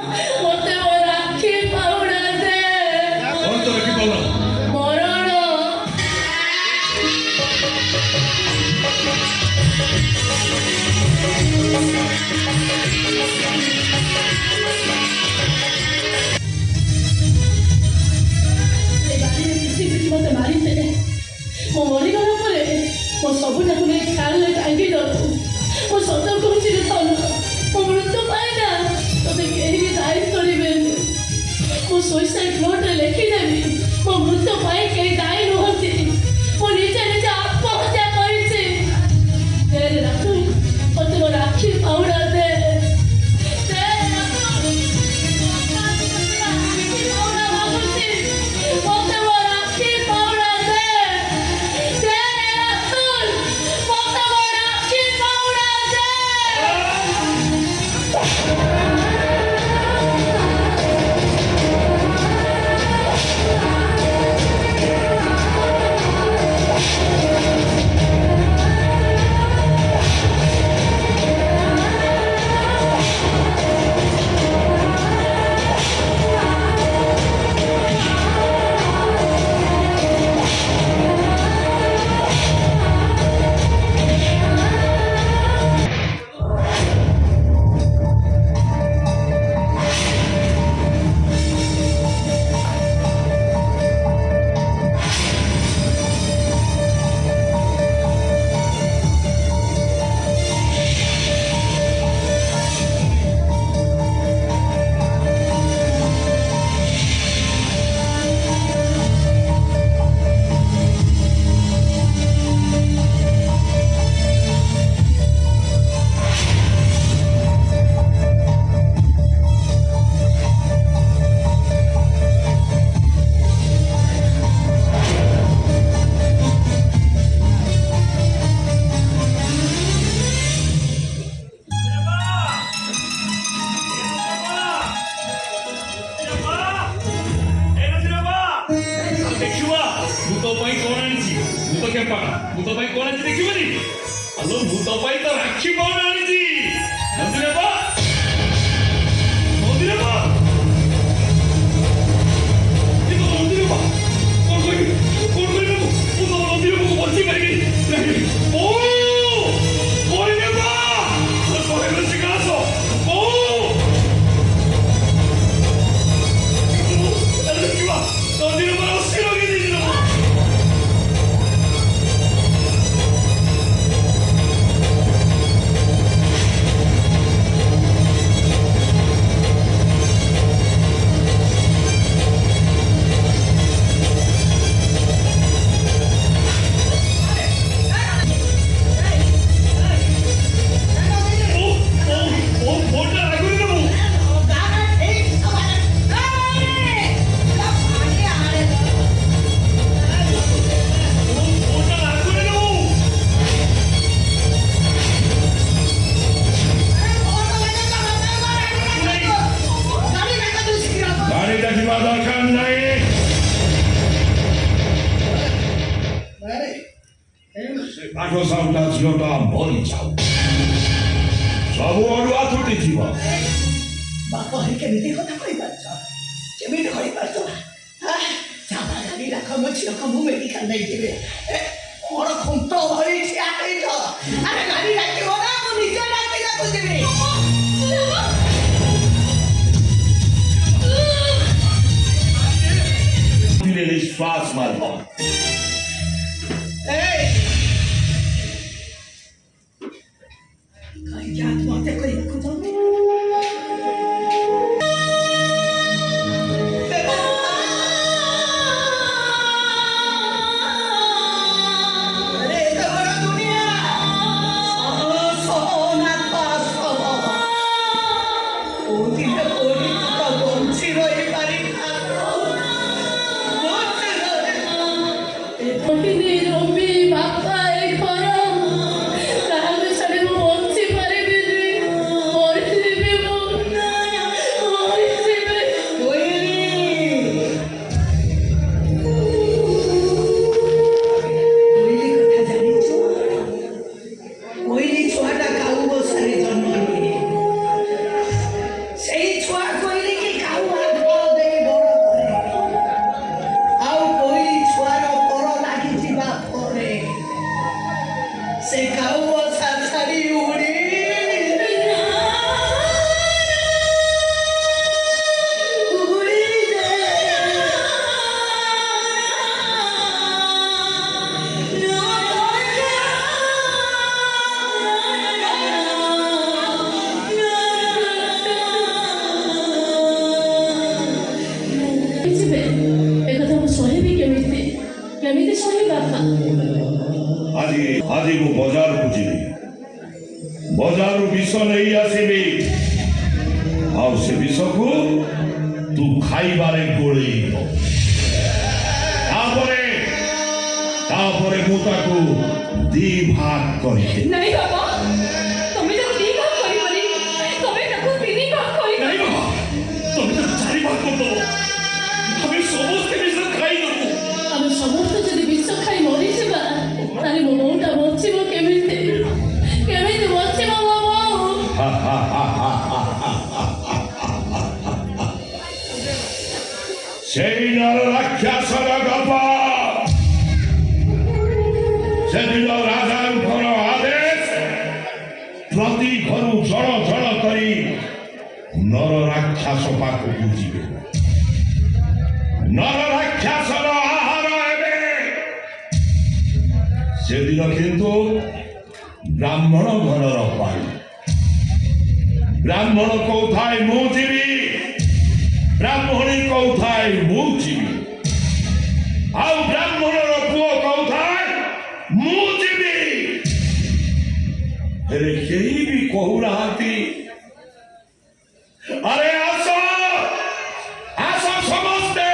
ମତେ ମୋ ରାକ୍ଷୀ ପାଉଣା ଦେ। କଣ ତ ରାକ୍ଷୀ ପାଉଣା? ମରଣ। ଏ ବାଡ଼ିରେ ପିଟି ପିଟି ମତେ ମାରିଥିଲେ। ମୁଁ ମରିଗଲା ପରେ ମୋ ସବୁଟାକୁ ନେଇ ଖାଲରେ ଟାଙ୍ଗି ଦବୁ। ମୁଁ ସତ କହୁଛି ରେ ଧନ, ମୋ ମୃତ୍ୟୁ ପାଇଁ ନା ତୋତେ କେହି ବି ଦାୟୀ କରିବେନି। ମୁଁ ସୁଇସାଇଡ୍ ନୋଟ୍ରେ ଲେଖିଦେବି, ମୋ ମୃତ୍ୟୁ ପାଇଁ କେହି ଦାୟୀ ନୁହନ୍ତି, ମୁଁ ନିଜେ ନିଜେ ଆତ୍ମହତ୍ୟା କରିଛି। ଦେ ରେ ରାତୁଲ, ମତେ ମୋ ରାକ୍ଷୀ ପାଉଣା ଦେ। ଦେ ରାତୁଲ, ରାକ୍ଷୀ ପାଉଣା ମାଗୁଛି, ମତେ ମୋ ରାକ୍ଷୀ ପାଉଣା ଦେ। ଦେ ରେ ରାତୁଲ, ମତେ ମୋ ରାକ୍ଷୀ ପାଉଣା ଦେ। ଦେଖିବା ମୁଁ ତୋ ପାଇଁ କଣ ଆଣିଛି। ମୁଁ ତ କେମ୍ପା, ମୁଁ ତୋ ପାଇଁ କଣ ଆଣିଛି ଦେଖିବନି? ଆଲୋ, ମୁଁ ତୋ ପାଇଁ ତ ରାକ୍ଷୀ କଣ ଆଣିଛି। ନନ୍ଦିନୀ ବାପା, ନନ୍ଦିନୀ ବାପା, ଏ ତ ନନ୍ଦିନୀ ବାପା। କଣ କରିବି, କଣ କରିବି ମୁଁ? ମୁଁ ତ ନନ୍ଦିନୀ ବାପାକୁ ବଞ୍ଚେଇ ପାରିବିନି ନାହିଁ। ବୋଉ, ବୋଉ ବାପା, କହିଲେ ଶୀଘ୍ର ଆସ ବୋଉ। ଦେଖିବା, ନନ୍ଦିନୀ ବାପା ରସି ଲଗେଇ ଦେଇଛି ଲୋ। ବୋଉ, ବୋଉ, ବୋଉ, ଫୋନଟା ଲାଗୁନି ତ ବୋଉ। ବୋଉ, ଫୋନଟା ଲାଗୁନି ତ ବୋଉ। ଗାଡ଼ି ଡାକିବା ଦରକାର ନାହିଁ। ସେ କାଠ ସାଉଟା ଝିଅଟା ମରିଯାଉ, ସବୁ ଅଡୁଆ ତୁଟିଯିବ। ବାପ ହେଇ କେମିତି କଥା କହିପାରୁଛ? କେମିତି କହିପାରୁଛ? ଚାବା ଗାଡ଼ି ଡାକ, ମୋ ଝିଅକୁ ମୁଁ ମେଡ଼ିକାଲ ନେଇଯିବି। କଣ ଖୁଣ୍ଟ ଭଳି ଠିଆ ହେଇଛ? ଆରେ ଗାଡ଼ି ଡାକିବ ନା ମୁଁ ନିଜେ ଡାକିବାକୁ ଯିବି? ଧୀରେ ନିଶ୍ୱାସ ମାରିବ। ଏଇ, କାହିଁକି ଆତ୍ମହତ୍ୟା କରିବାକୁ ଯାଉଛି? ଆରେ, ଏତେ ବଡ଼ ଦୁନିଆ, ଶହ ଶହ ଅନାଥ ଆଶ୍ରମ, କୋଉଠି ନା କୋଉଠି ତୁ ତ ବଞ୍ଚି ରହିପାରିଥାନ୍ତୁ, ବଞ୍ଚି ରହି ମୋହିନୀ, ରବି, ବାପା, ଏ ଘର କାହାକୁ ଛାଡ଼ି ମୁଁ ବଞ୍ଚି ପାରିବିନି। ମରିଯିବି ମୁଁ, ମରିଯିବି। କୋଇଲି, କୋଇଲି କଥା ଜାଣିଛୁ? କୋଇଲି ଛୁଆଟା କାଉ ବସାରେ ଜନ୍ମ ନିଏ। ସେଇ ଛୁଆକୁ କେମିତି ସହିବି ବାପା? ଆଜି ଆଜି ମୁଁ ବଜାରକୁ ଯିବି, ବଜାରରୁ ବିଷ ନେଇ ଆସିବି, ଆଉ ସେ ବିଷକୁ ତୁ ଖାଇବାରେ ଗୋଳେଇ ଦବୁ। ତାପରେ ତାପରେ ମୁଁ ତାକୁ ଦି ଭାଗ କରିଦେବି। ନାଇଁ ବାପା, ତମେ ତାକୁ ଦି ଭାଗ କରିବନି, ତମେ ତାକୁ ତିନି ଭାଗ କରିବ। ନାଇଁ ବାବା, ତମେ ତାକୁ ଚାରି ଭାଗ କରିଦବ, ଆମେ ସମସ୍ତେ ବିଷ ଖାଇଦବୁ। ଆମେ ସମସ୍ତେ ଯଦି ବିଷ ଖାଇ ମରିଯିବା, ତାହେଲେ ମୋ ବୋଉଟା ବଞ୍ଚିବ କେମିତି? କେମିତି ବଞ୍ଚିବ ମୋ ବୋଉ? ସେଇ ନର ରାକ୍ଷସର ଗପ। ସେଦିନ ରାଜାଙ୍କର ଆଦେଶ, ପ୍ରତି ଘରୁ ଜଣ ଜଣ କରି ନର ରାକ୍ଷସ ପାଖକୁ ଯିବେ, ନର ରାକ୍ଷସର ଆହାର ହେବେ। ସେଦିନ କିନ୍ତୁ ବ୍ରାହ୍ମଣ ଘରର ପାଳି। ବ୍ରାହ୍ମଣ କହୁଥାଏ ମୁଁ ଯିବି, ବ୍ରାହ୍ମଣୀ କହୁଥାଏ ମୁଁ ଯିବି, ଆଉ ବ୍ରାହ୍ମଣର ପୁଅ କହୁଥାଏ ମୁଁ ଯିବି। ହେଲେ କେହି ବି କହୁନାହାନ୍ତି, ଆରେ ଆସ ଆସ, ସମସ୍ତେ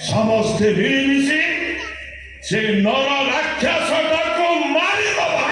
ସମସ୍ତେ ମିଳିମିଶି ସେ ନର ରାକ୍ଷସଟାକୁ ମାରିଦବା।